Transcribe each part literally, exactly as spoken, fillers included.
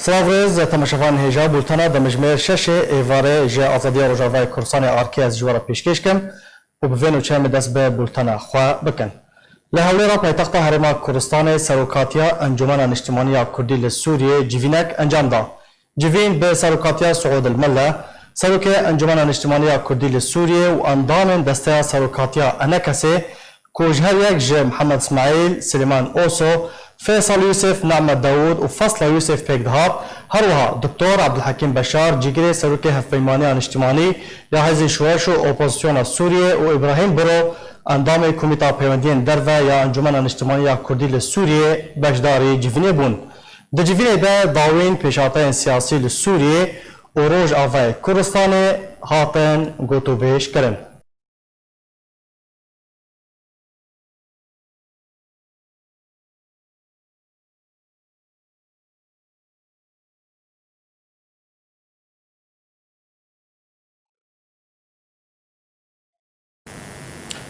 Silav rêz, temaşevanên hêja, bultena demjimêr şeşê êvarê ji Azadiya Rojavayê Kurdistanê arkê ez ji we re pêşkêş kim û bi vê nûçeyê em ê dest bi bultena xwe bikin. Li Hewlêra paytexta Herêma Kurdistanê serokatiya Encûmena Niştimanî ya Kurdî li Sûriyê civînek encam da. Civîn bi serokatiya Suud El Melle, serokê Encûmena Niştimanî ya Kurdî li Sûriyê û endamên Desteya Serokatiya Enekesê, ku ji her yek ji Mihemed Îsmaîl, Silêman Oso, Feysal Yûsif, Nehmed Dawûd û Fesla Yûsif pêk dihat, her wiha Doktor Abdulhekîm Beşar, cîgirê Serokê Hevpeymaniya Niştimanî ya Hêzên Şoreş û Opozisyona Sûriyê û Îbrahîm Biro, endamê Komîta Peywendiyên Derve ya Encûmena Niştimanî ya Kurdî li Sûriyê beşdarî civînê bûn. Di civînê de dawîn pêşhateyên siyasî li Sûriyê û Rojavayê Kurdistanê hatin gotûbêj kirin.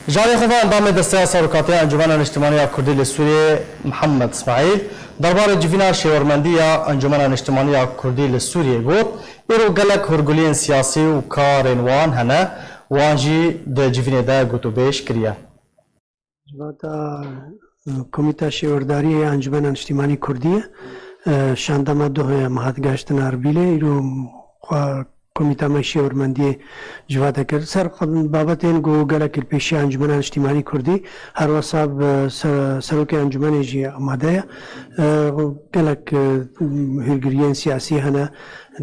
Ji alî xwe ve endamê Desteya Serokatiya Encûmena Niştimanî ya Kurdî li Sûriyê Mihemed Îsmaîl derbarê civîna şêwermendî ya Encûmena Niştimanî ya Kurdî li Sûriyê got, îro gelek hûrguliyên siyasî û karên wan hene, wan jî di civînê de gotûbêj kiriye. Civata, e, Komîta Şêwerdariyê ya Encûmena Niştîmanî Kurdî ye. E, şandema duh em hat gaştin Erbîlê. Îro xwe Komîta me Şêwermendiyê civata kir. Ser babetên ku gelek li pêşiya Encûmena Niştîmanî Kurdî, her wesa bi ser-, serokê Encûmenê jî amade ye. E, gelek, e, hûrgiriyên siyasî hene.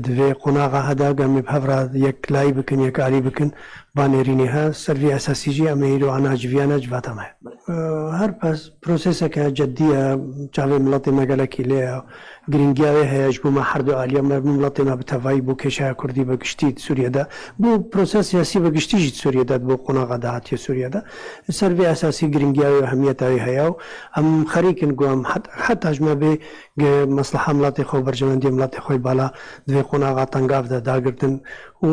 Di vê qonaxa heda em ê bi hev re yeklayî bikin, yekalî bikin. Ba nêrînê he, ser vî esasî jî em ê îro ana civiyane civata me. Her pes proseseke cedî ye, çavê miletê me gelekî lê ye. Girîngiya wê heye ji bo me her du aliya me, miletê me bi tevayî, bo kêşeya Kurdî bi giştî di Sûriye de, bo proses siyasî bi giştî jî di Sûriye de, bo qonaxa dahatiye Sûriye de. Ser vê esasî girîngiya wê û ehemiyeta wê heye û em xerîk in ku em het-, heta ji me bê ge-, mesleha miletê xwe û berjewendiyê miletê xwe bala di vê qonaxa tengav de dagirtin. û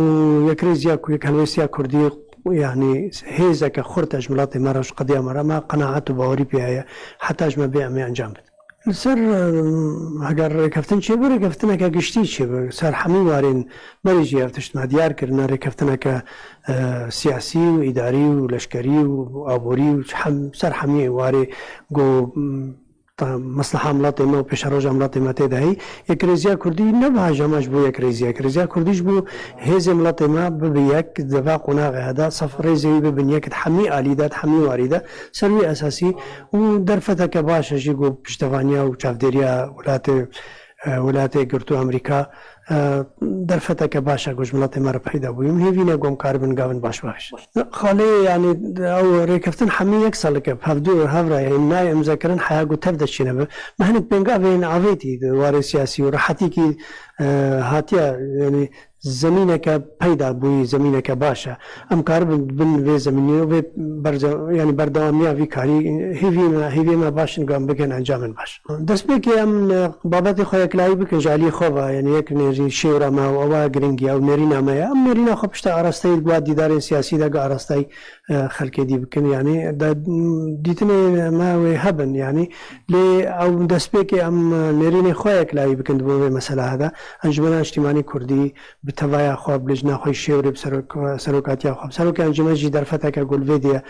yekrêziya ku yekhelwêstiya Kurdî, yanî hêzeke xurt e ji miletê me re, ji qediya me re, me qenaet û bawerî pê heye, heta ji me bê em ê encam bidin. Li ser, em, heger rêkeftin çêbe, rêkeftineke giştî çêbe. Ser hemî warên berê jî ev tişt me diyar kirine, rêkeftineke, e, siyasî û îdarî û leşkerî û aborî û hem, ser hemî warê ku, em, ta mesleha miletê me û pêşeroja miletê me tê de heyî. Yekrêziya Kurdî ne biha ji hema ji bo yekrêziya. Yekrêziya Kurdî ji bo hêzê miletê me bibe yek, di va qonaxê he de sef rêzê wî bibin yek di hemî alî de, di hemî warî de, ser wî esasî û derfeteke baş e jî ku piştevaniya û çavdêriya welatê, e, Welatê Girtû Amerîka, e, derfeteke baş e ku ji miletê me re peyda bûye. Min hêvî ne ku em karibin gavin baş bavêjin. Xalê, yanî, ew rêkeftin hemî yek salik e, hevdu hev re, yanî nayê imzekirin heya ku tev de çênebe. Me hinek pêngavên avêtî di warê siyasî û rehetîkî, e, hatiye, yanî zemîneke peyda bûyî, zemîneke baş e. Em karibin bin vê zemînê û vê berze-, yanî berdewamiya vî karî hêvî me, hêviyê me baş in ku em bikin encamên baş. Destpêkê em, e, babetê xwe yeklayî bikin ji aliyê xwe ve, yanî yek nêrî şêwra me û ewa girîngî ye û nêrîna me ye. Em nêrîna xwe pişta arasteyî di gwa dîdarên siyasî de gi arasteyî, e, xelkê dî bikin. Yanî de, dîtinê me wê hebin. Yanî lê ew destpêkê em, e, nêrînê xwe yeklayî bikin di bo vê meseleha de. Encûmena Niştîmanî Kurdî bi tevaya xwe, bi lijna xwe yî şêwrê, bi serok-, serokatiya xwe, bi serokê encûmen jî derfeteke ku li vê dê ye,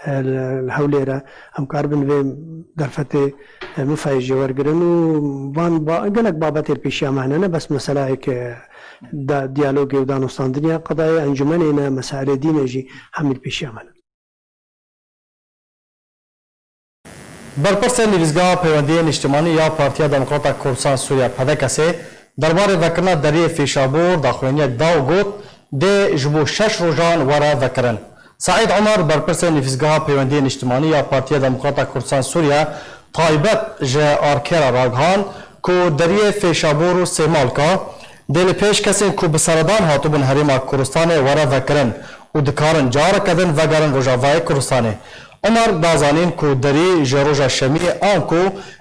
e, li, li Hewlêr e. Em karibin vê derfetê, e, mifayê jê wergirin û van ba-, gelek babetê li pêşiya me hene, ne bes meselayek, e, da-, diyalogê û danûstandinê ye, qedayê encûmenê ne, mesailê dîn e jî hemî li pêşiya me ne. Berpirsê Nivîzgeha Peywendiyê Niştimanî ya Partiya Demokrata Kurdistan Sûriye, P D K S'ê, derbarê vekirina deriyê Fêşabûr daxuyaniyek da û got, dê ji bo şeş rojan were vekirin. Seîd Omer, berpirsê Nivîzgeha Peywendiyê Niştimanî ya Partiya Demokrata Kurdistan Sûriye, taybet ji arkê re ragihand ku deriyê Fêşabûr û Sêmalka dê li pêş kesên ku bi seredan hatibûn Herêma Kurdistanê were vekirin û dikarin careke din vegerin Rojavayê Kurdistanê. Omer da zanîn ku derî ji roja Şemiyê anku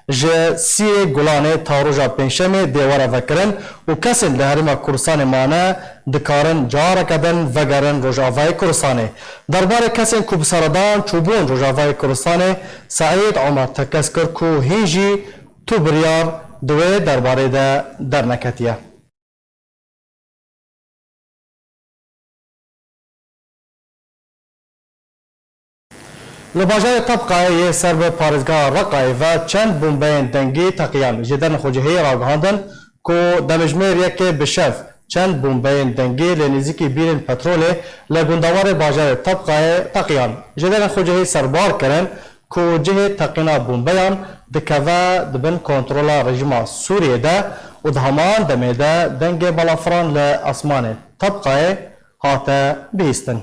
ji siyê Gulanê ta roja Pêncşemê dê were vekirin û kesên li Herêma Kurdistanê mane dikarin careke din vegerin Rojavayê Kurdistanê. Derbarê kesên ku bi seredan çûbûn Rojavayê Kurdistanê, Seîd Omer tekez kir ku hîn jî tu biryar di wê derbarê de derneketiye. Li bajarê Tebqayê yê ser bi parêzgeha Reqayê ve çend bombeyên dengî teqiyan. Jêderên xwecihî ragihandin ku demjimêr yekê bi şev çend bombeyên dengî lê nêzîkî bîrên petrolê li gundewarê bajarê Tebqayê teqiyan. Jêderên xwecihî serbar kirin ku cihê teqîna bombeyan dikeve di bin kontrola rejîma Sûriyê de û di heman demê de dengê balafiran li esmanê Tebqayê hate bihîstin.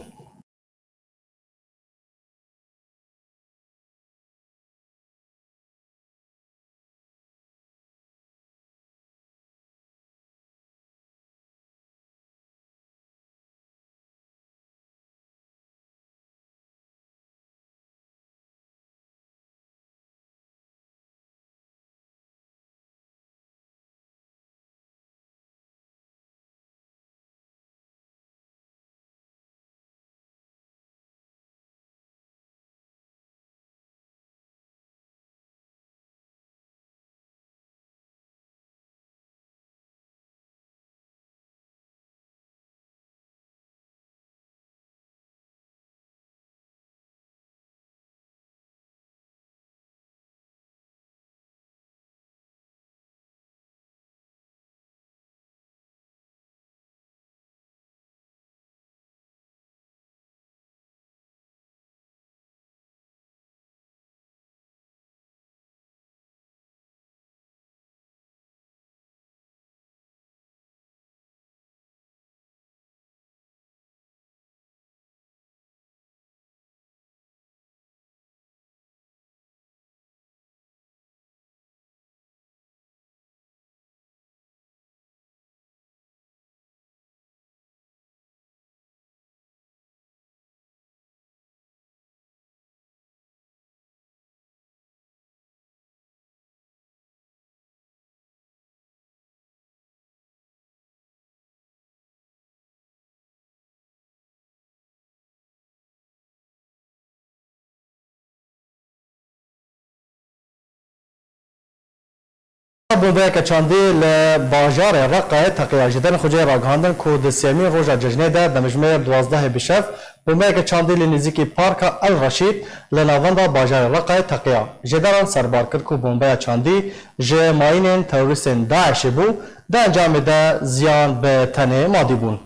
Bombeyeke çandî li bajarê Reqayê teqiya. Jêderên xwecihî ragihandin ku di sêyemîn roja cejnê de demjimêr duwazdehê bi şev bombeyeke çandî li nêzîkî Parka El Reşîd li navenda bajarê Reqayê teqiya. Jêderan serbar kir ku bombeya çandî ji mayînên terorîstên DAIŞê bû, di encamê de ziyan bi tenê madî bûn.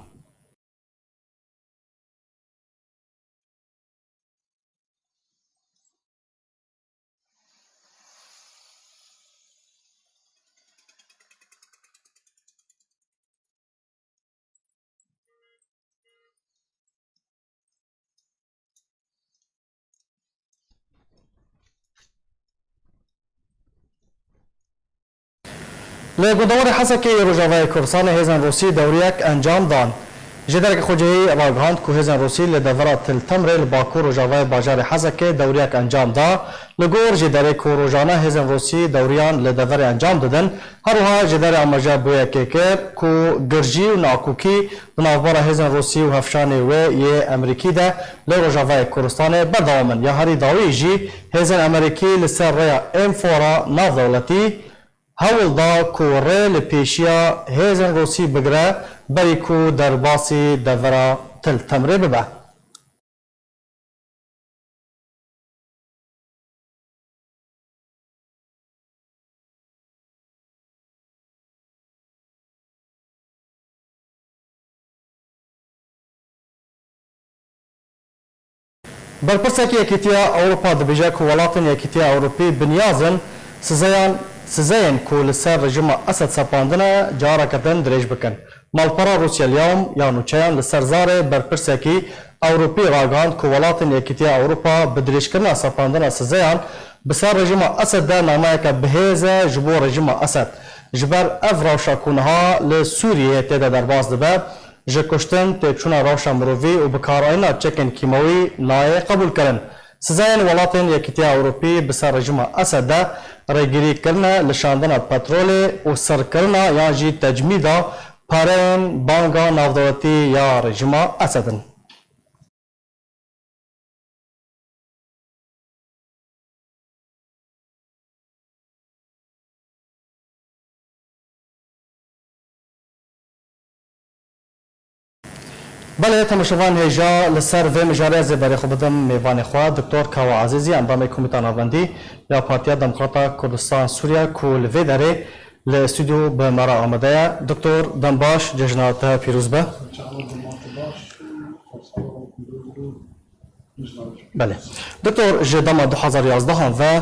Li gundewarê Hesekê yê Rojavayê Kurdistanê hêzên Rûsî dewriyek encam dan. Jêderekî xwecihî ragihand ku hêzên Rûsî li devera Til Temrê li bakur rojavayê bajarê Hesekê dewriyek encam da. Li gor jêderê ku rojane hêzên Rûsî dewriyan li deverê encam didin, her wiha jêderê amaje bûyekê kir ku girjî û nakokî di navbera hêzên Rûsî û hevşanê wê yê Emerîkî de li Rojavayê Kurdistanê berdewam in. Ya herî dawî jî hêzên Emerîkî li ser rêya Êm Fora navdewletî hewl da ku rê li pêşiya hêzên Rûsî bigire, berî ku derbasî devera Til Temrê bibe. Berpirsekî Yekîtiya Ewropa dibêje ku welatên Yekîtiya Ewropî bi niyaz in sizeyan, sizeyên ku li ser rejîma Esed sepandine careke din dirêj bikin. Malpera Rûsya Liyawm ya nûçeyan li ser zarê berpirsekî Ewropî ragihand ku welatên Yekîtiya Ewropa bi dirêjkirina sepandina sizeyan bi ser rejîma Esed de nameyeke bihêz e ji bo rejîma Esed. Ji ber ev rewşa ku niha li Sûriyeyê tê de derbas dibe, ji kuştin, têçûna rewşa mirovî û bikaranîna çekên kîmewî nayê qebûlkirin. Sizeyên welatên Yekîtiya Ewropî bi ser rejîma Esed de rêgirî kirine li şandina petrolê û sirkirina yan jî tecmîda pereyên Banka Navdewletî ya rejîma Esed in. Belê, temaşevan hêja li ser vê mijarê ez ê berê xwe bidim mêvanê xwe, Doktor Kawa Ezîzî, endamê Komîta Navendî ya Partiya Demokrata Kurdistan Sûriye ku li vê derê li stûdyo bi me re amade ye. Doktor, dem baş, cejna te pîroz be. Belê. Doktor, ji dema du hezar yazdehan ve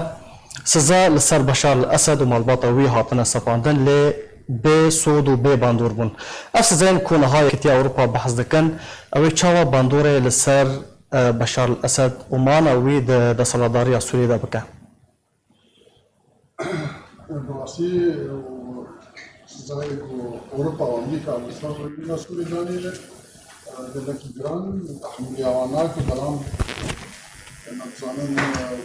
size li ser Beşar el Esed û malbata wî hatine sepandin, lê bê sod û bê bandor bûn. Ev sizeyên ku niha Yekîtiya Ewropa behs dikin, ew ê çawa bandorê li ser, e, Beşar el Esed û mana wî di desthilatdariya Sûriyê de bike? Bi rastî, sizayê ku Ewropa û Amerîka li ser rejîma Sûrî danîne, gelekî giran in, tehmîliya wan nake, belam, em dizanin,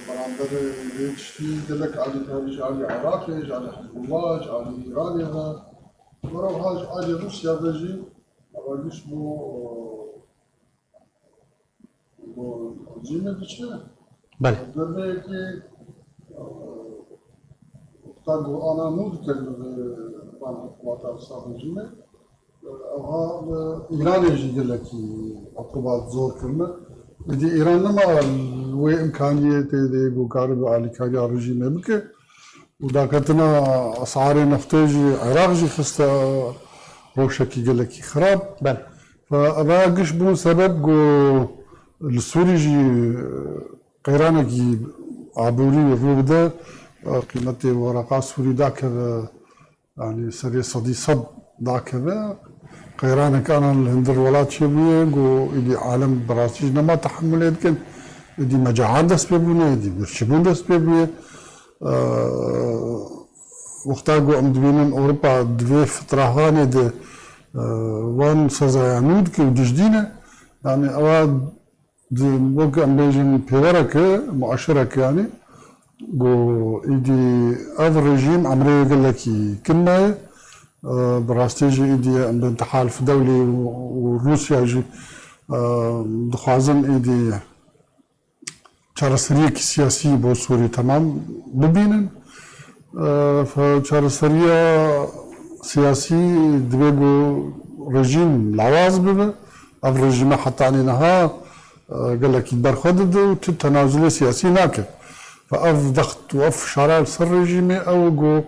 beramberî vê tiştî gelek alîkarî ji alî Iraqê, ji alî Hizbullah, ji alî Îranê ve, wereha ji alî Rûsya ve jî, eva giş bû, Bo rejîmê diçe. Belê. Deveyekî, e, wexta ku ana nû dikin bi van hikûmeta wisa rejîmê, e, ewha li Îranê jî gelekî hikûmet zor kirine. Êdî Îran nema wê imkaniyetê de ku karibe alîkariya rejîmê bike. Û daketina esarê neftê jî Iraq jî xiste rewşekî gelekî xirab. Belê. Fe eve giş bûn sebeb ku li Sûrî jî qeyranekî aborî rû bide, qîmetê wereqa Sûrî dakeve, yanî serê sedî sed dakeve. Qeyranek anan li hundir welat çêbûye, ku êdî alem bi rastî jî nema tehemulê dikin. Êdî mecahat dest pê bûne, êdî birçîbûn dest pê bûye. Wexta ku em dibînin Ewropa di vê fitrahanê de, e, wan sezaya nû dike û dijdîne, yanî ewa di, wek em bêjin pêvereke, muaşireke, yanî ku êdî ev rejîm emrê wê gelekî kin maye. E, bi rastî jî êdî em bên Tehalif Dewlî û, û Rûsya jî, e, dixwazin êdî çareseriyekî siyasî bo Sûrî temam bibînin. Ev çareseriya siyasî divê ku rejîm lawaz bibe. Ev rejîme hetanî niha, e, gelekî berxwe dide û tu tenazulê siyasî nake. Ve ev dext û ev fişara li ser rejîmê ew ku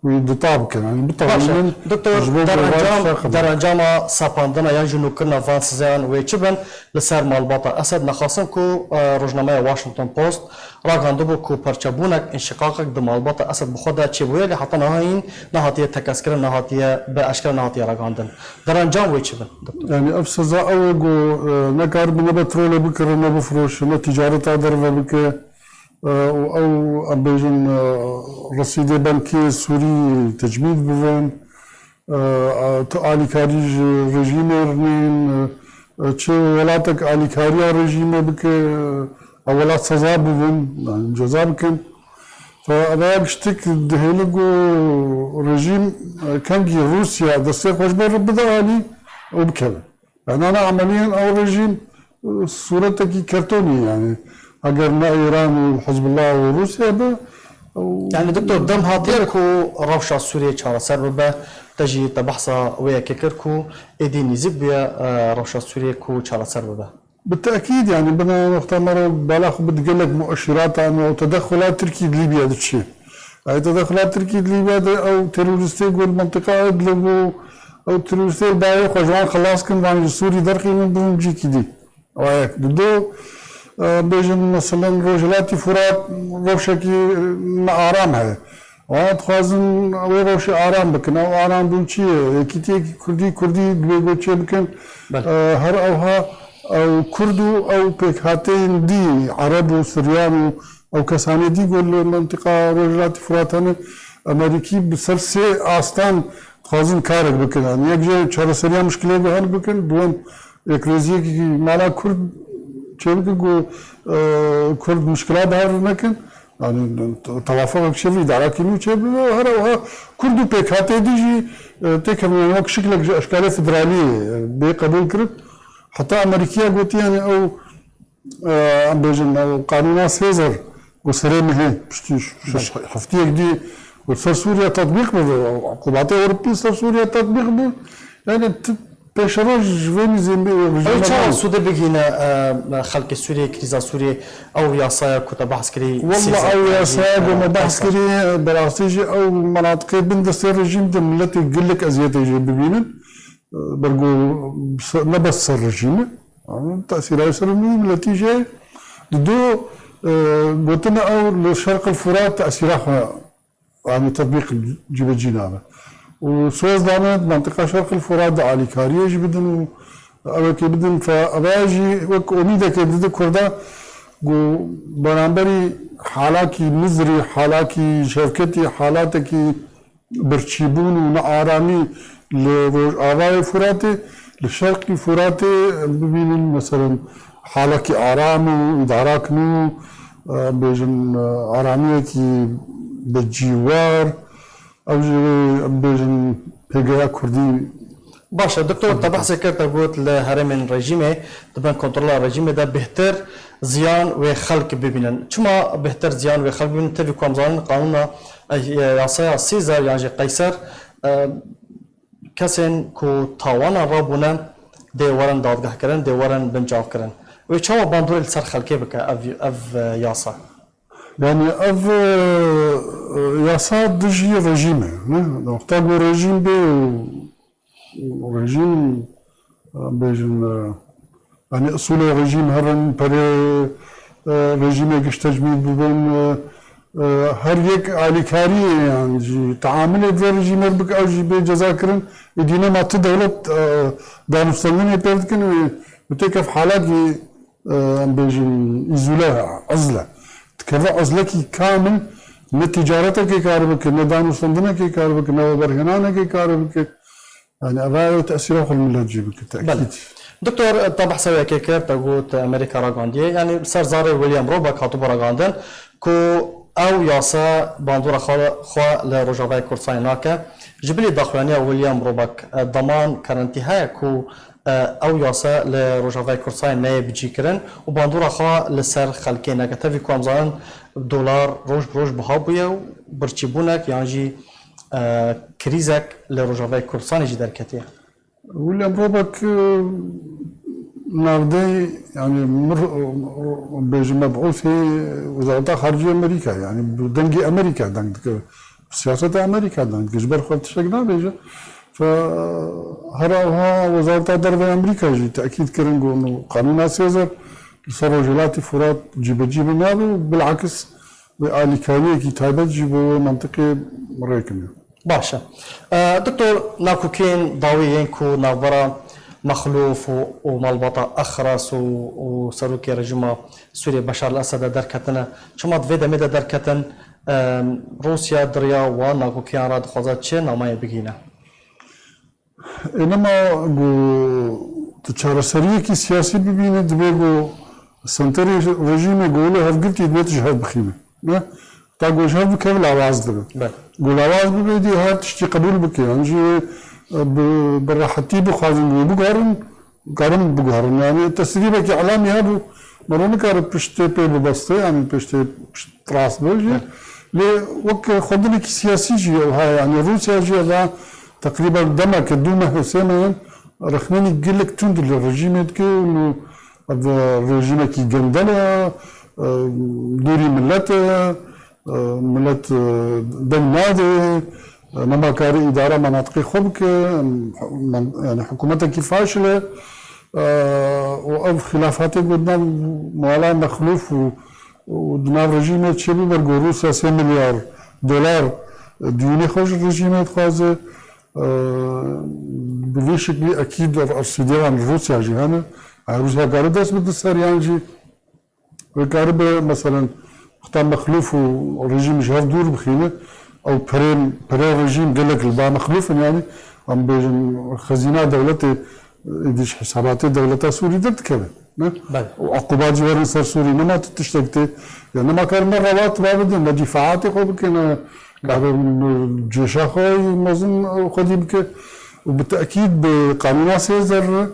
wî duta bikin. Yanî Baş e. Bitewînin Doktor, ji bo ku van derencam, şer xebin. Derencama sepandina yan jî nûkirina van sizeyan wê çi bin? Li ser malbata Esed nexasim ku, e, rojnameya Washington Post ragihandibû ku perçebûnek, înşiqaqek di malbata Esed bi xwe de çêbûye, lê heta niha hîn nehatiye tekez kirin, nehatiye bi eşkere nehatiye ragihandin. Derencam wê çi bin, Doktor? Yanî ev seza ew e ku, e, nekaribin ne petrolê bikirin, ne bifiroşin, ne ticareta derve bike, e, û ew, em bêjin, e, resîdê bankê Sûrî tecmîd bibin. E, tu alîkarî ji rejîmê rinîn, e, çi welatek alîkariya rejîmê bike, e, ew welat seza bibin, yanî ceza bikin. Fe ev ya tiştek dihêle ku rejîm, e, kengî Rûsya destê xwe ji ber bide alî û bikeve. Yanî ana emeliyan ew rejîm, e, sûretekî kertonî ye, yanî eger ne Îran û Hizbullah û Rûsya be, ew Yanî, Doktor, dem hatiye ku rewşa Sûriyê çareser bibe, te jî te behsa wê yekê kir ku êdî nîzîk bûye, e, rewşa Sûriyê ku çareser bibe. Bi tekîd, yanî, bina wexta me re bala xwe bide gelek mueşîratan û ew tedexula Tirkî di Lîbya de çi? Ew tedexula Tirkî di Lîbya de ew terorîstê ku li mintiqa Idlib û ew terorîstê li bayê xwe ji wan xelas kin, van ji Sûrî derxînin, bibin cîkî dî. Ew yek. Di du, e, bêjin, meselen, Rojhilatî Furat rewşekî, e, ne aram heye. Wan dixwazin wê rewşê aram bikin. Ew aram bûn çi ye? Yekîtiyekî Kurdî, Kurdî divê ku çê bikin. Belê. E, her ewha ew Kurd û ew pêkhateyên dî, Ereb û Siryan û ew kesanê dî ku li mintiqa Rojhilatî Furat hene, Amerîkî bi ser sê astan dixwazin karek bikin. Yanî yek jê çareseriya mişkilê guherîn bikin, duwem yekrêziyekî mala Kurd çêbikin ku, e, Kurd mişkila dahil nekin. Yanî te-, tewafaqek çêbî, îdarekî nû çêbibe, her ew ha Kurd û pêkhatê dî jî, e, têkevin, yanî wek şiklek ji eşkalê federaliyê, e, bê qebûl kirin. Heta Amerîkiya gotî, yanî ew, e, em bêjin, ew qanûna Sêzer ku serê mehê, piştî ş-, ş-, Belê. Heftiyek dî ku ser Sûriye tetbîq bibe, uqubatê Ewropî ser Sûriye tetbîq bibe. Yanî tu Pêşeroj ji vê nîzî Ew rejîma çawa nabin. Sûdê bigihîne e, xelkê Sûriyê, krîza Sûriyê, ew yasaya ku te behs kirî? Walla ew yasaya ku me behs kirî, bi rastî jî ew menatiqê bin destê rejîm de miletê gelek eziyetê jê bibînin. Ber ku ne bes ser rejîm e. Tesîra wê ser miletî jê di do e, gotina ew li Şerqil Furat tesîra xwe Yanî tetbîq cîbecî nabe. Û soz dane di mentiqa Şerqil Furat de alîkariyê jî bidin û ewekê bidin fe eve jî wek omîdekê dide Kurda ku beramberî halakî mizrî, halakî şevketî, halatekî birçîbûn û nearamî li rojavayê Furatê, li şerqî Furatê bibînin, meselen, halekî aram û îdarak nû, e, em bêjin, e, aramiyekî bi cîwar, ew jî em bêjin pêgeya kurdî. Baş e, doktor, te behsê kir, te got li herêmên rejîmê, di bin kontrola rejîmê de bêhtir ziyan wê xelk bibînin. Çima bêhtir ziyan wê xelk bibînin? Tevî ku em zanin qanûna, e, yasaya Sîzar yan jî Qeyser, e, kesên ku tawanan rabûne dê werin dadgehkirin, dê werin binçavkirin. Wê çawa bandorê li ser xelkê bike ev, ev, e, yasa? Yanî ev, e, yasa dijî rejîm e, ne? Wexta ku rejîm bê û, û rejîm, e, bêjin, e, Yanî usulê rejîm herin, perê, e, rejîmê giş tecmîd bibin, e, e, her yek alîkariyê yan jî teamilê di vê rejîmê re bike, ew jî bê cezakirin. Êdî nema tu dewlet, e, danûstendinê pê dikin û, û têkef halakî, e, em bêjin, îzûle, izle. Dikeve izlekî kamil, ne tîcaretekê kar bike, ne danûstendinekê kar bike, ne weberhênanekê kar bike. Yanî eva ew tesîra xwe li milet jî bike, tekîd. Belê. Doktor, te behsa wê yekê kir, te got Amerîka ragandiye. Yanî ser zarê William Robeck hatibû ragandin ku ew yasa bandora xwe, xwe li Rojavayê Kurdistanê nake. Ji bilî daxuyaniya William Robeck, e, deman, karantî heye ku, e, ew yasa li Rojavayê Kurdistanê neyê bicîkirin û bandora xwe li ser xelkê neke. Tevî ku em zanin dolar roj bi roj biha bûye û birçîbûnek yan jî e, krîzek li Rojavayê Kurdistanê jî derketiye. William Robeck, e, navdey, yanî mir, bêjin mebûsê Wezareta Xaricî Amerîka, yanî bi dengê Amerîka deng dike, bi siyaseta Amerîka deng dike, ji ber xwe tiştek nabêje. Fe her wiha Wezareta Derve Amerîka jî tekîd kirin ku qanûna Sêzer li ser Rojhilatî Furat cîbecî bin nabe û bilakis Wê alîkariyekî taybet jî bo wê mentiqê rêkine. Baş e. E, Doktor, nakokiyên dawî yên ku navbera Mexlûf û, û malbata Exras û, û serokê rejîma Sûriyê Beşar el-Esed de derketine, çima di vê demê de derketin, e, Rûsya di riya wan nakokiyan re dixwaze çi nameyê bigihîne? Ê nema ku tu çareseriyekî siyasî bibîne, divê ku senterê rejîmê ku wilo hevgirtî divê tu ji hev bixîne. Ne? Ta ku ji hev bikeve lawaz dibe. Belê. Ku lawaz bibe dî her tiştî qebûl bike. Yan jî wê, e, bi, bi rehetî bixwazin ku biguherin, karin biguherin. Yani tesrîbekî elamî hebû, mero nikare piştê pê bibeste, yani piştê pişt rast be jî. Lê wek xwedinekî siyasî jî ew ha, yani Rûsya jî ev teqrîben demeke du meh û sê meh in rexnenî gelek tund li rejîmê dike û ev rejîmekî gendel e, dûrî millet e, e, millet, e, deng nade, e, nema kare îdara menatiqê xwe bike, em, men-, yani hikûmetekî faşil e, e, û ev xilafatê ku di nav mala Mexlûf û, û di nav rejîmê çêbû ber ku Rûsya sê milyar dolar, e, diyûnê xwe ji rejîmê dixwaze, e, bi vî şiklî ekîd ev R C D wan li Rûsya jî hene. Yani Rûsya kare dest bide ser yan jî Wê karibe, meselen, wexta Mexlûf û rejîm ji hev dûr bixîne, ew perên, perê rejîm gelek li ba Mexlûf in, yanî, em bêjin, xezîna dewletê, êdî ji hesabatê dewleta Sûrî derdikeve, ne? Belê. Û uqubat jî werin ser Sûrî, nema tu tiştek tê, ya nema karin ne rewatiba bidin, ne dîfaatê xwe bikin, ne karin cêşa xwe mezin xwedî bike. Û bi tekîd bi qanûna Sêzer re,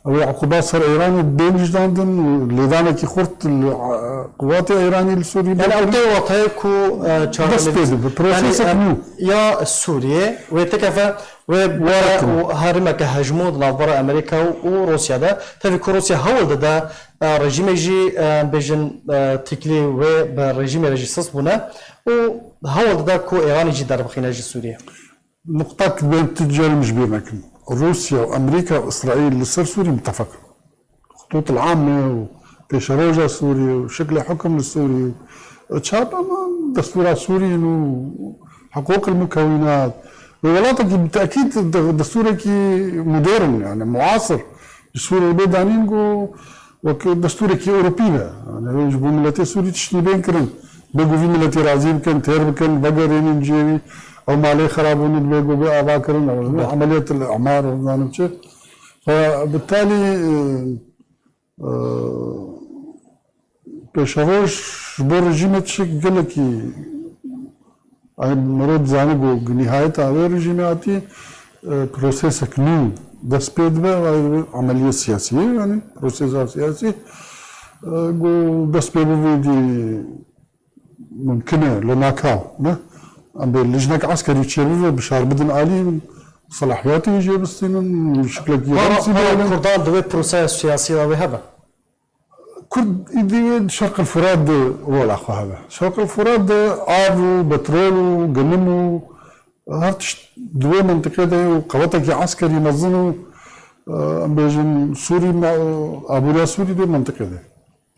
Ew ê uqubat ser Îranê bê mijdandin, lêdanekî xurt li, e, quwatê Îranî li Sûrî Yani ew bê tê watayê ku, e, çar Dest pê dibe, prosesek yani, e, nû. Ya Sûriyê wê tikefe wê Wê bere tikefe. û herêmeke hejmû di navbera Amerîka û Rûsya de. Tevî ku Rûsya hewl dide, e, rejîmê jî, e, bêjin, e, tîklî wê bi rejîmê re jî sist bûne û hewl dide ku Îranî jî derbixîne ji Sûriyê. Nuqtak bên tu cem ji bîr nekin. Rûsya û Amerîka û Îsraîl li ser Sûrî mitefeq in. Xitût el-ame û pêşeroja Sûrî û şeklê hukum li Sûrî û çap ama destûra Sûrî û hiqûq el-mukewînat. Wê welatekî bi tekîd de-, destûrekî modern, yani muasir, ji Sûriyê bê danîn ku wek destûrekî Ewropî be. Yani ji bo miletê Sûrî tiştî bên kirin. Bê ku vî miletî razî bikin, têr bikin, vegerînin cihê wî. Ew malê xerabûn dibê ku bê ava kirin, ew Belê. emeliyet el-îmar, ew zanim çi. Fe bitalî, e, e, pêşeroj ji bo rejîmê tiştek gelekî, ay, mirov dizane ku nihayeta wê rejîmê hatî, e, prosesek nû dest pê dibe, ay, emeliyê siyasî ye, yani prosesa siyasî, e, ku dest pê bivê dî mumkin e, li nakaw, ne? Em bê lijnek eskerî çêbibe, bişar bidin alî, selahiyatê jê bistînin, şiklekî Para, remsî para bênin. Kurdan di wê proseya siyasî de wê hebe? Kurd îdî wê di Şerq el Furat de rola xwe hebe. Şerq el Furat de av û petrol û genim û her tişt di wê mintiqê de ye û qewetekî eskerî mezin û, e, em bêjin Sûrî me, aboriya Sûrî di wê mintiqê de.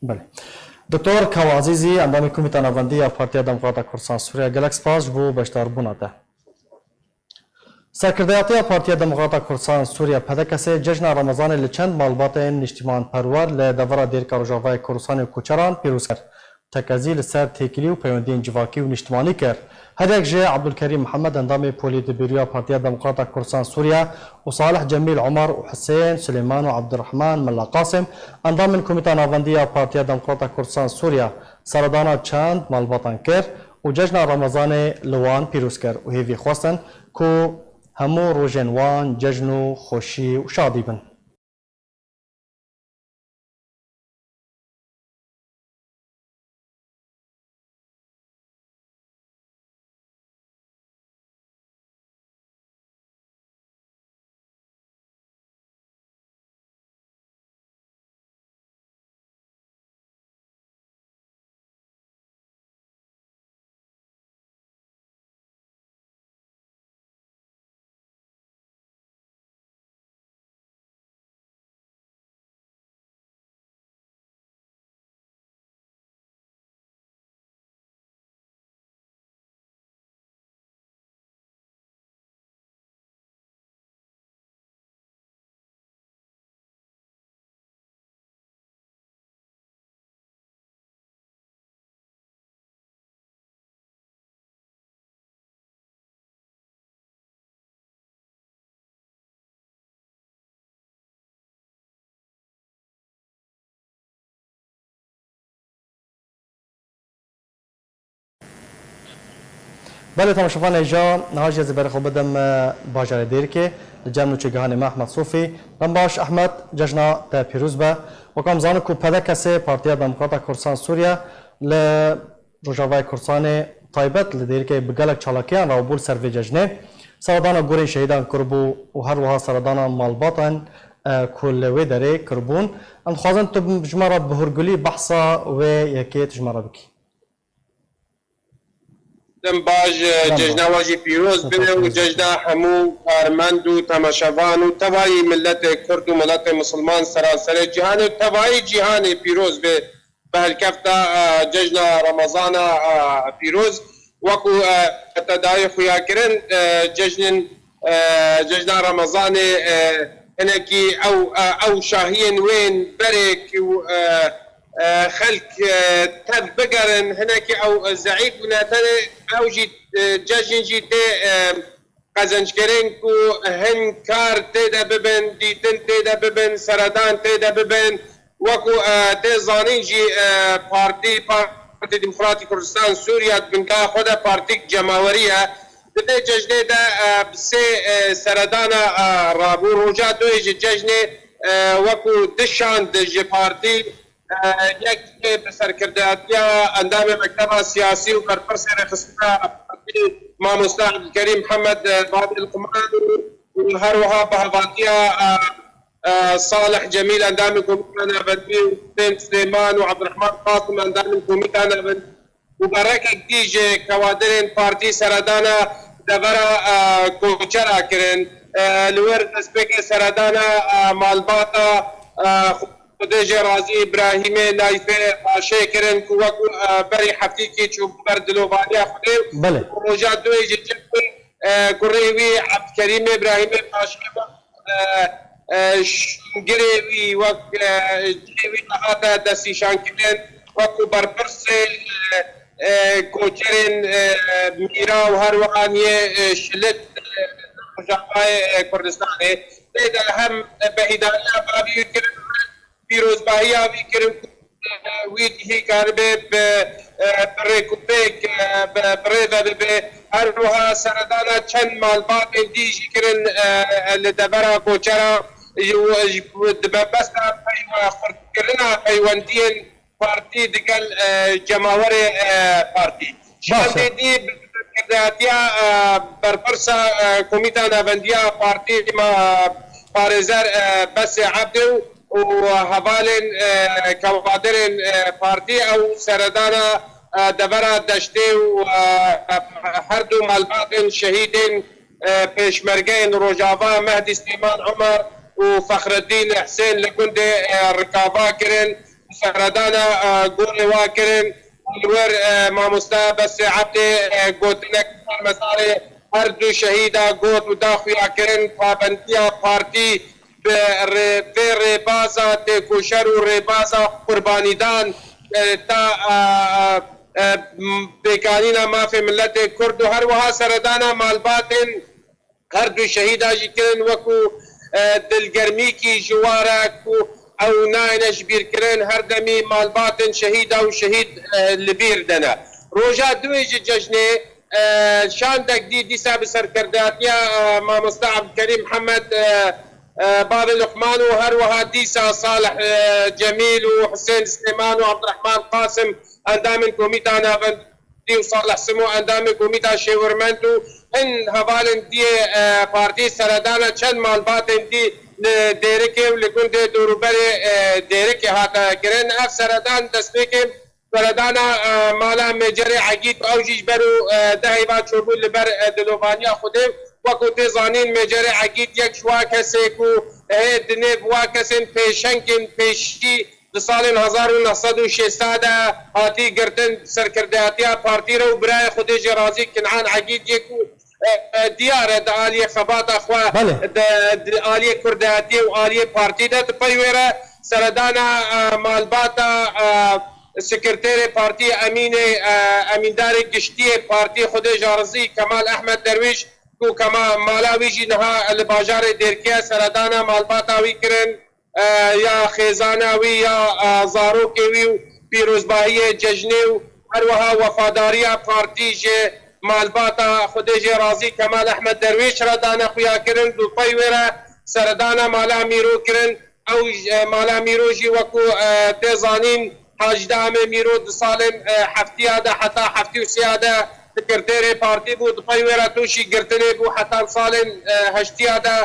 Belê. Doktor Kawa Azîzî, endamê Komîta Navendî ya Partiya Demokrata Kurdistan Sûriye, gelek spas ji bo beşdarbûna te. Serkirdeyatiya Partiya Demokrata Kurdistan Sûriye, P D K S, cejna Remezanê li çend malbatên niştimanperwer li devera Dêrika Rojavayê Kurdistanê û koçeran pîroz kir. Tekezî li ser têkilî û peywendiyên civakî û niştimanî kir. Her yek ji Abdulkerîm Mihemed, endamê Polîtbîroya Partiya Demokrata Kurdistan Sûriye, û Salih Cemîl Omar û Husên Silêman û Abdurrahman Mela Qasim, endamên Komîta Navendî ya Partiya Demokrata Kurdistan Sûriye, seredana çend malbatan kir û cejna Remezanê li wan pîroz kir û hêvî xwestin ku hemû rojên wan cejn û xweşî û şadî bin. Belê, temaşevanê hêja, niha jî ez ê berê xwe bidim, e, bajarê Dêrikê, li cem nûçegihanê me Ehmed Sofî. Dem baş Ehmed, cejna te pîroz be. Wek em zanin ku P D K S, Partiya Demokrata Kurdistan Sûriye, li Rojavayê Kurdistanê taybet li Dêrikê bi gelek çalakiyan re bû li ser vê cejnê. Seredana gorên şehîdan kiribû û her wiha seredana malbatan, e, ku li wê derê kiribûn. Em dixwazin tu ji me re bi hurgulî behsa wê yekê tu ji me re bikî. Dem baş, e, Dem baş. Cejna we jî pîroz be û cejna hemû karmend û temaşevan û tevayî miletê Kurd û miletê Misilman seranserê cîhanê û tevayî cîhanê pîroz be. Bi helkefta, e, cejna Remezana, e, pîroz, wekî, e, te dayê xuya kirin, e, cejnên, e, cejna Remezanê, e, hinekî ew, e, ew şahiyên wên berê ku, e, e, xelk, e, tev bigerin, hinekî ew zeîf bûne, tenê ew jî, e, cejn jî tê, e, qezenckirin ku hin kar tê de bibin, dîtin tê de bibin, seredan tê de bibin. Wekî, e, tê zanîn jî, e, partî, Partî Demokratîk Kurdistan Sûriye di bingeha xwe de partîk cemawerî ye. Di vê cejnê de, e, bi sê, e, seredana, e, rabû. Roja duyê ji cejnê, e, wekû du şand ji partî, e, yek bi serkirdatiya endamê mekteba siyasî û berpirsê rêxistina partî mamoste Ebdulkerîm Mihemed, e, Babê Luqman û, û her wiha bi hevaltiya, e, e, Salih Cemîl endamê Komîta Navendî û Husên Silêman û Ebdurehman Qasim endamên Komîta Navendî û berekek dî ji kewadirên partî seredana devera, e, koçera kirin. E, li wir destpêkê seredana, e, malbata, e, Xwedê jê razî Îbrahîmê Nayfê Paşê kirin ku wekû, e, berî heftîkî çûbû ber dilovaniya Xwedê û Belê. roja duê ji cem wî, e, kurê wî Ebdkerîmê Îbrahîmê Paşê wek, e, e, şingirê wî wek, e, cihê wî dihate destnîşankirin wekû berpirsê, e, e, koçerên, e, mîra û her wiha niyê, e, şilit, e, Rojavayê, e, Kurdistanê. Tê de hem behîdariya bavî wî kirin, pîrozbahiya wî kirin ku, e, wî cihî karibe bi, e, bi rêkûpêk, e, bi, bi rê ve bibe. Her wiha seredana çend malbatên dî jî kirin, e, e, li devera koçera, ji, ji, di mebesta peywe xurtkirina peywendiyên partî digel, e, cemawerê, e, partî. Baş e. Şandê dî bi serkirdatiya, e, berpirsa, e, Komîta Navendiya Partî ma parêzer, e, Besê Ebdê û hevalên, e, kewadirên, e, partî ew seredana, e, devera deştê û, e, her du malbatên şehîdên, e, pêşmergeyên Rojava Mehdî Silêman Omer û Fexreddîn Husên li gundê, e, Rikava kirin. Seredana, e, gorê wa kirin. Li wir, e, mamoste Besê Ebdê, e, gotinek ser mezarê her du şehîda got û da xuya kirin pabendiya partî bi rê-, vê rêbaza têkoşer û rêbaza qurbanîdan, e, ta, e, e, pêkanîna mafê miletê Kurd û her wiha seredana malbatên her du şehîda jî kirin wekû, e, dilgermîkî ji wa re ku ew nayêne ji bîr kirin, her demî malbatên şehîda û şehîd, e, li bîr dene. Roja duê ji cejnê, e, şandek dî dîsa bi serkirdatiya, e, mamoste Ebdulkerîm Mihemed, e, e, Bavê Luqman û her wiha dîsa Salih, e, Cemîl û Husên Silêman û Ebdurehman Qasim endamên Komîta Navend û Salih Simo endamê Komîta Şêwirmend û hin hevalên diyê, e, partî seredana çend malbatên dî li Dêrikê û li gundê dorûberê, e, Dêrikê hate kirin. Ev seredan destpêkê seredana, e, mala Mêcerê Egîd ew jî ji ber û, e, deh heyva çûbû li ber, e, dilovaniya Xwedê. Wekû tê zanîn Mêcerê Egîd yek ji wa kesê ku hê di nêv wa kesên pêşengên pêşî di salên hezar û neh sed û şêst de hatî girtin, serkirdatiya partî re û birayê Xwedê jê razî Kinan Egîd yê ku, e, e, diyar e di aliyê xebata xwe Belê. di, di aliyê kurdatiyê û aliyê partî de. Di pey wê re seredana, e, malbata, e, sekreterê partî Emînê, e, Emîndarê Giştiyê partî Xwedê jê razî Kemal Ehmed Derwîş ku kema mala wî jî niha li bajarê Dêrkê ye, seredana malbata wî kirin. e, ya xêzana wî, ya, e, zarokê wî û pîrozbahiyê cejnê û her wiha wefadariya partî ji malbata Xwedê jê razî Kemal Ehmed Derwêş re dane xuya kirin. Bi pey wê re seredana mala Mîro kirin. Ew, e, mala Mîro jî wekû, e, tê zanîn, Hacî Amê Mîro di salên, e, heftiya de heta heftî û sê de sekreterê partî bû. Di pey wê re tûşî girtinê bû heta salên, e, heştiya de,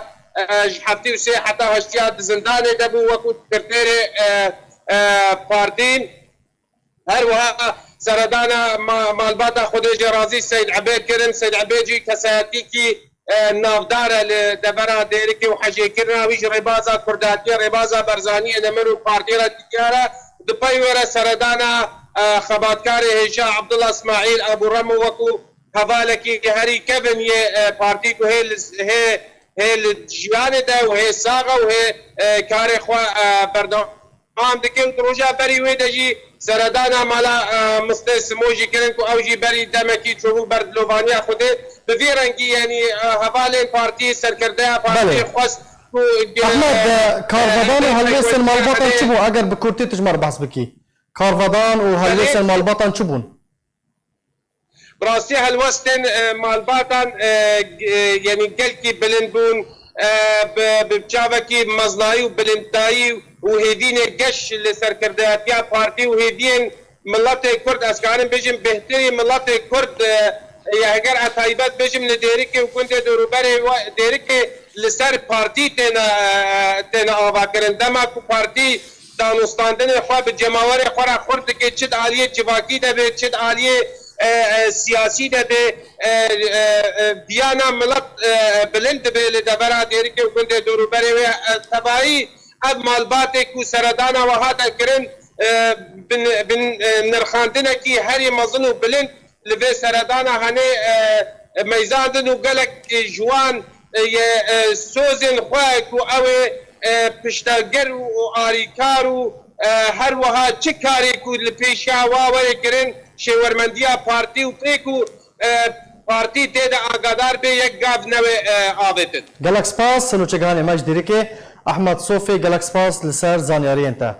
e, ji heftî û sê heta heştiya di zindanê de bû wekû sekreterê, e, e, partî. Her wiha seredana ma-, malbata Xwedê jê razî Seyd Ebê kirin. Seyd Ebê jî kesayetîkî, e, navdar e li devera Dêrikê û hejêkirina wî ji rêbaza kurdatiyê, rêbaza Barzaniyê, Nemir û partiyê re diyar e. Di pey wê re seredana, e, xebatkarê hêja Abdullah Ismaîl Abu Remo wekû hevalekî herî kevin yê, e, partî ku hê li, hê, hê li jiyanê de û hê sax e û hê, e, karê xwe, e, berdewam dike û di roja berî wê de jî seredana mala, e, Mistê Simo jî kirin ku ew jî berî demekî çûbû ber dilovaniya Xwedê. Bi vî rengî, yanî, e, hevalên partî, serkirdeya partî Belê. xwest ku, e, Ehmed, e, e, karvedan û e, helwêstên malbatan çi bûn? Eger bi kurtî tu ji me re behs bikî. Karvedan û helwêstên Belê. malbatan çi bûn? Bi rastî helwestên, e, malbatan, e, g-, e, yanî gelkî bilind bûn. e, bi, bi çavekî meznayî û bilindayî û hêvînê geş li serkirdayetiya partî û hêviyên miletê Kurd, ez karim bêjim, bêhtirî miletê Kurd, e, ya heger ez taybet bêjim li Dêrikê û gundê dorûberê we, Dêrikê li ser partî têne, e, têne avakirin. Dema ku partî danûstandinê xwe bi cemawerê xwe re xurt dike, çi di aliyê civakî de be, çi di aliyê, e, e, siyasî de be, e, e, e, viyana milet, e, bilind dibe li devera Dêrikê û gundê dorûberê wê. E, tevayî ev malbatê ku seredana we hate kirin, e, bin, bin, e, nirxandinekî herî mezin û bilind li vê seredana hene, e, meyzandin û gelek, e, ji wan, e, yê, e, sozên xwe ku ew ê, e, piştevger û, û arîkar û, e, her wiha çi karê ku li pêşiya wa were kirin, şêwermendiya partî û pê ku, e, partî tê de agadar bê, yek gav newê, e, avêtin. Gelek spas, nûçegihanê me ji Dêrikê, Ehmed Sofê, gelek spas li ser zanyariyên te.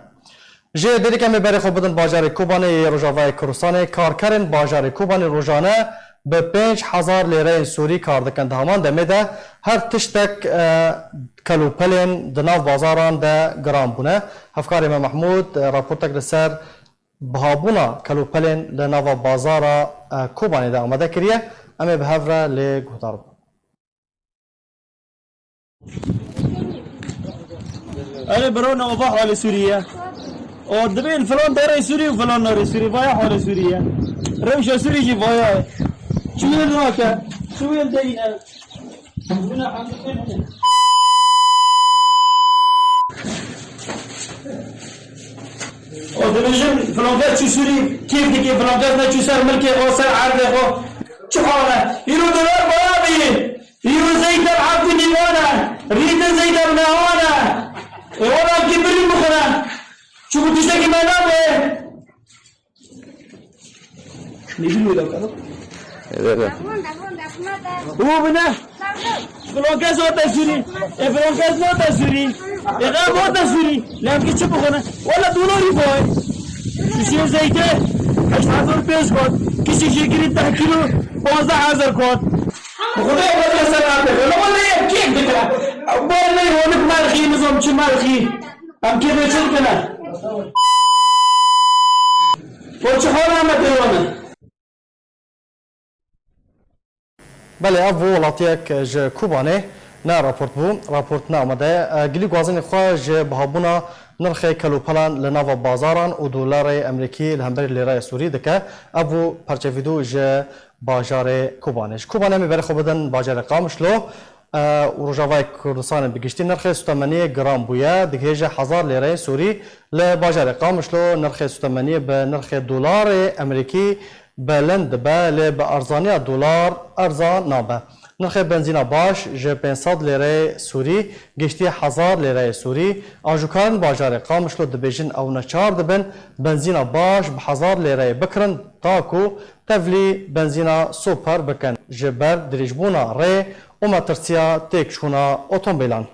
Ji Dêrikê em ê berê xwe bidin bajarê Kobanê yê Rojavayê Kurdistanê. Karkerên bajarê Kobanê rojane bi pênc hezar lêreyên Sûrî kar dikin. Di heman demê de her tiştek, e, kelûpelên di nav bazaran de giran bûne. Hevkarê me Mehmûd, e, raportek li ser bihabûna kelûpelên li nava bazara, e, Kobanê de amade kiriye. Em ê bi hev re lê guhdar bin. Erê biro, ne ova halê Sûrî ye. O dibên filan derê Sûrî û filan narê Sûrî. Vaya halê Sûrî ye. Rewşa Sûrî jî vaya ye. Çi wêl nake, çi wêl deyne. O dibêjin filan kes çû Sûrî, kêf dike, filan kes neçû ser milkê xwe, ser erdê xwe. Çi hal e? Îro dolar baya bî. Îro zeyt dev heft û nîvan e. Rîtin zeyt dev nehan e. E, wela ki birî bixwine. Çuku tiştekî me nabe. Ne bilmiyor da kadın. Evet, evet. Bu bu ne? Filan kes hate Sûrî. E, filan kes nate Sûrî. E, ev hate Sûrî. Lem ki çi bixwine? Wela dolarî boy. Şişê zeytê heşt hezar pênc got. Kişî şekeri deh kilo panzdeh hezar got. Xwedê xwe ser erdê. Wala wala yek kêf dike. Bar ne honik merxî, nizam çi merxî. Em kêfê çi dikine? Bo çi xwe rahmet êwane? Belê, ev bû welatiyek ji Kobanê, ne raport bû, raport ne amade. E, gilî guazînê xwe ji bihabûna nirxê kelûpelan li nava bazaran û dolarê Emerîkî li hemberî lêraya Sûrî dike. Ev bû perçe vîdyo ji bajarê Kobanê. Ji Kobanê em ê berê xwe bidin bajarê Qamişlo, e, û Rojavayê Kurdistanê bi giştî nirxê sutemeniyê giran bûye, digihêje hezar lêreyên Sûrî. Li bajarê Qamişlo nirxê sutemeniyê bi nirxê dolarê Emerîkî bilind dibe, lê bi erzaniya dolar erza nabe. Nirxê benzîna baş ji pênc sed lêreyê Sûrî giştiye hezar lêreyê Sûrî. Ajokarên bajarê Qamişlo dibêjin ew neçar dibin benzîna baş bi hezar lêreyê bikirin, ta ku tevlî benzîna super bikin ji ber dirêjbûna rê û metirsiya têkçûna otomobîlan.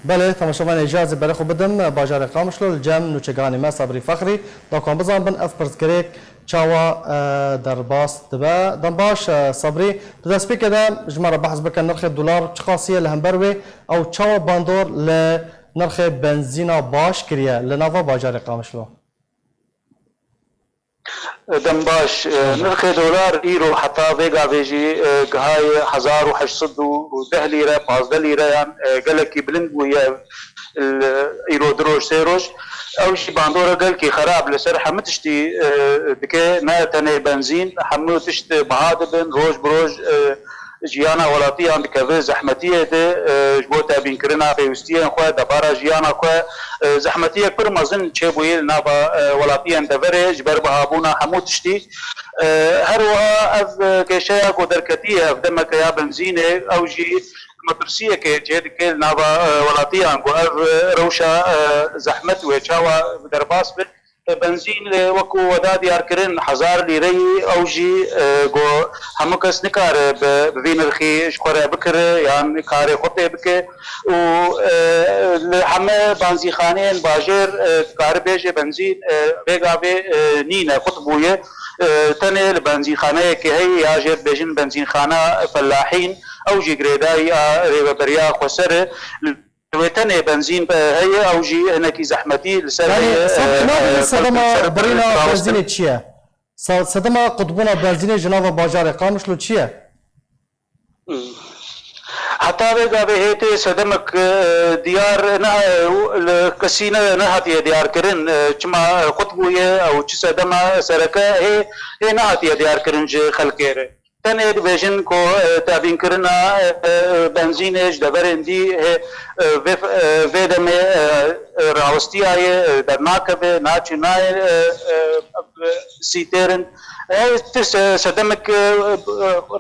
Belê, temaşevanê, îcazê berê xwe bidim bajarê Qamişlo, li cem nûçegihanê me Sabrî Fexrî, da ku em bizanbin ev pirsgirêk çawa, e, derbas dibe. Dem baş, e, Sabrî, di destpêkê de ji me re behs bike, nirxê dolar çiqasî ye, li hember wê ew çawa bandor li nirxê benzîna baş kiriye li nava bajarê Qamişlo? Dem baş. E, nirxê dolar îro heta vê gavê jî, e, gihaye hezar û heşt sed û deh lîre, pazdeh lîreyan, e, gelekî bilind bûye, e, îro du roj, sê roj. Ew jî bandora gelkî xerab li ser hemû tiştî, e, dike, ne tenê benzîn, hemû tişt biha dibin, roj bi roj, e, jiyana welatiyan dikeve zehmetiyê de, e, ji bo tebînkirina pêwistiyên xwe, debara jiyana xwe, e, zehmetiyek pir mezin çêbûyî li nava, e, welatiyên deverê ji ber bihabûna hemû tiştî. E, her wiha ev, e, kêşeya ku derketiye, ev demeke ya benzînê, ew jî metirsiyekê çêdike li nava, e, welatiyan ku ev, e, rewşa, e, zehmet wê çawa derbas be. Benzîn, e, wekû we da diyarkirin, hezar lîreyî, ew jî, e, got, hemû kes nikare bi, bi vî nirxî ji xwe re bikire yan karê xwe pê bike. Û, e, li heme benzînxaneyên bajêr, e, dikare bêje benzîn, e, vê gavê, e, nîne, qut bûye. E, tenê li benzînxaneyekê heye ya jê dibêjin benzînxana Fellahîn, ew jî girêdayî a rêveberiya xweser e. Li wê tenê benzîn heye, ew jî hinekî zehmetî li ser Yanî heye, sab e, nabîne e, sedema xelk li ser birîna rawestin. Benzînê çi ye? Sa-, sedema qutbûna benzînê ji nava bajarê Qamişlo çi ye? Heta vê gavê hê tê sedemek, e, diyar ne, e, li kesî ne, nehatiye diyarkirin, e, çima qut bûye ew çi sedema sereke hê, hê nehatiye diyarkirin ji xelkê re. Tenê dibêjin ku, e, tevînkirina, e, e, benzînê ji deverên dî, e, e, vê, e, vê demê, e, e, rawistiyaye, e, dernakeve, naçû nayê, e, e, e, sîtêrin. E, ti se-, sedemek, e, e,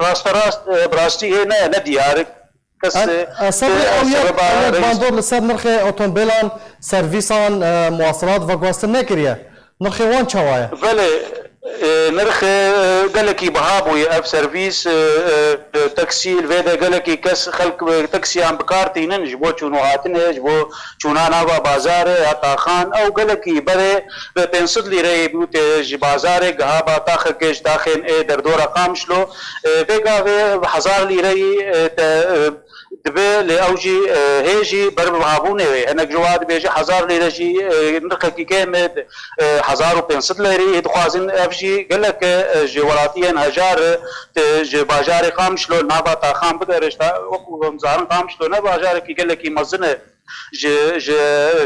rasterast, e, bi rastî hê ne, ne diyar. Kes, e, e, Sebrê e, ew yek, sebeba ew yek reis bandor li ser nirxê otomobîlan, servîsan, e, muwaselat veguhestin nekiriye. Nirxê wan çawa ye? Belê, e, nirxê, e, gelekî biha bûye. Ev servîs, e, e, e, taksî, li vê de gelekî kes, xelk, e, taksiyan bi kar tînin ji bo çûn û hatinê, ji bo çûna nava bazarê ya taxan. Ew gelekî berê bi pênc sed lîreyê bû tê ji bazarê, giha ba taxekê ji taxên ê derdora Qamişlo. E, vê gavê hezar lîreyî, e, te, e, dibe, lê ew jî, e, hê jî ber bi bihabûnê wê. Hinek ji wa dibêje hezar lîre jî, e, nirxekî kêm e, e, hezar û pênc sed lîreyê dixwazin. Ev jî gelek e, e, ji welatiyên hejar e, te ji bajarê Qamişlo nava taxan bigere. Ji ta-, wekû em zanin Qamişlo ne bajarekî gelekî mezin e. Ji, ji,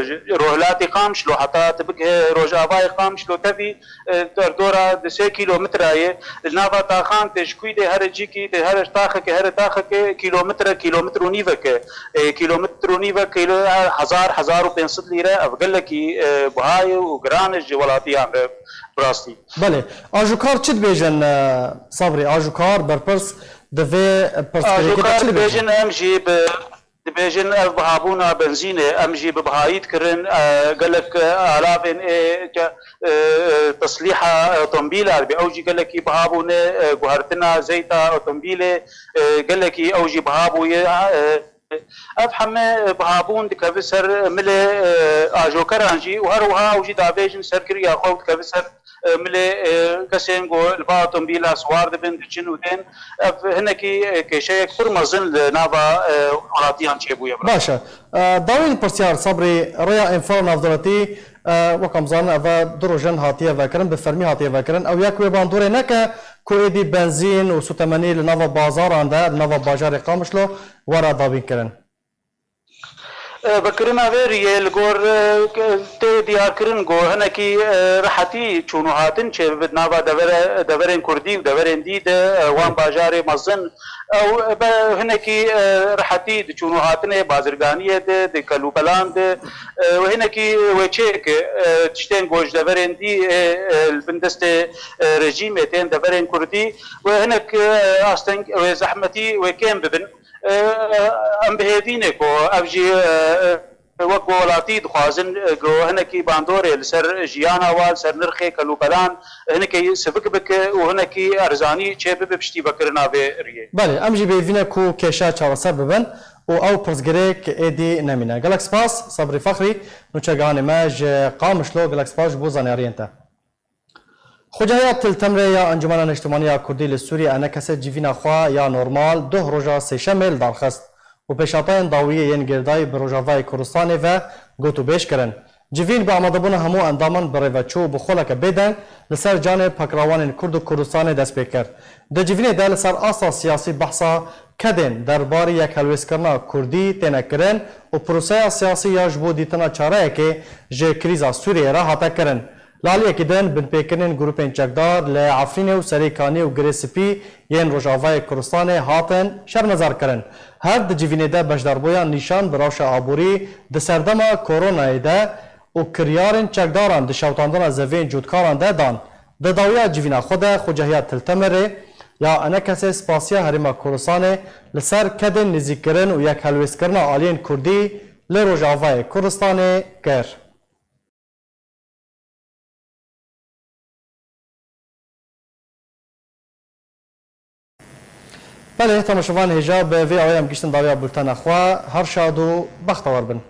ji Rojhilatê Qamişlo heta tu bigihê Rojavayê Qamişlo tevî, e, derdora di sê kîlometre ye. Li nava taxan tê ji kû dê here cîkî, tê here ji taxekê, here taxekê kîlometre, kîlometre û nîvek e. E, kîlometre û nîvek kîlo, hezar, hezar û pênc sed lîre, ev gelekî, e, buha ye û giran e ji welatiyan re bi rastî. Belê. Ajûkar çi dibêjin, e, Sabrî? Ajûkar, berpirs, di vê pirsgirêkê de çi dibêjin? Ajûkar dibêjin, em jî bi Dibêjin ev bihabûna benzînê, em jî bi bihayî dikirin, e, gelek, e, alavên ê ke-, e, e, teslîha otomobîla dibe. Ew jî gelekî biha bûne, e, guhertina zeyta otomobîlê, e, gelekî ew jî biha bûye. E, ev heme bihabûn dikeve ser milê, e, ajokeran jî û her wiha ew jî davêjin serkiriya xwe û dikeve ser e, milê, e, kesên ku li ba otomobîla siwar dibin, diçin û tên. Ev hinekî, e, kêşeyek pir mezin li nava, e, welatiyan çêbûye. Baş e. E, dawîn pirsyar Sabrî, rêya înfala navdewletî, e, wek em zanin, ev e du rojan hatiye vekirin, bi fermî hatiye vekirin. Ew yek wê bandorê neke ku êdî benzîn û sûtemenî li nava bazaran de, li nava bajarê Qamişlo were dabînkirin. E, vekirina vê riyê li gor, e, ke-, tê diyarkirin ku hinekî, e, rihetî çûn û hatin çêbibe di nava devere-, deverên kurdî û deverên dî de, e, wan bajarê mezin. Ew, e, be hinekî, e, rihetî di çûn û hatinê bazirganiyê de, di kelûpelan de, e, û hinekî wê çêke, e, tiştên ku ji deverên dî, e, e, li bin destê, e, rejîmê tên deverên kurdî, wê hinek, e, asteng, wê zehmetî wê kêm bibin. E, em bi hêvî ne ku ev jî, e, e, wek welatî dixwazin, e, ku hinekî bandorê li ser jiyana wan, li ser nirxê kelûpelan hinekî sivik bike û hinekî erzanî çêbibe piştî vekirina vê riyê. Belê, em jî bi hêvî ne ku kêşa çareser bibin û ew pirsgirêk êdî nemîne. Gelek spas, Sabrî Fexrî, nûçegihanê me ji Qamişlo, gelek spas ji bo zanyariyên te. Xwecehiya Til Temrê ya Encûmena Niştimanî ya Kurdî li Sûriyê, ENKS, civîna xwe ya normal duh roja sêşemê li dar xist û pêşhatayên dawiyê yên girêdayî bi Rojavayê Kurdistanê ve gotûbêj kirin. Civîn bi amadebûna hemû endaman bi rê ve çû û bi xoleke bêdeng li ser canê pekrawanên Kurd û Kurdistanê dest pê kir. Di civînê de li ser asta siyasî behsa kedên derbarî yekhelwêstkirina Kurdî têne kirin û proseya siyasî ya ji bo dîtina çareyekê ji krîza Sûriyeyê re hate kirin. Li aliyekî din, binpêkirinên grûpên çekdar li Efrînê û Serê Kanî û Girê Spî yên Rojavayê Kurdistanê hatin şermezarkirin. Her di civînê de beşdarbûyan nîşan bi rewşa aborî di serdema koronayê de û kiryarên çekdaran di şewitandina zeviyên cotkaran de dan. Di dawiya civîna xwe de, Xwecehiya Til Temerê ya ENKSê spasiya Herêma Kurdistanê li ser kedên nêzîkkirin û yekhelwêstkirina aliyên Kurdî li Rojavayê Kurdistanê kir. Belê, temaşevan hêja bi vê awayê em giştin dawiya bultena xwe. Her şad û bextewar bin.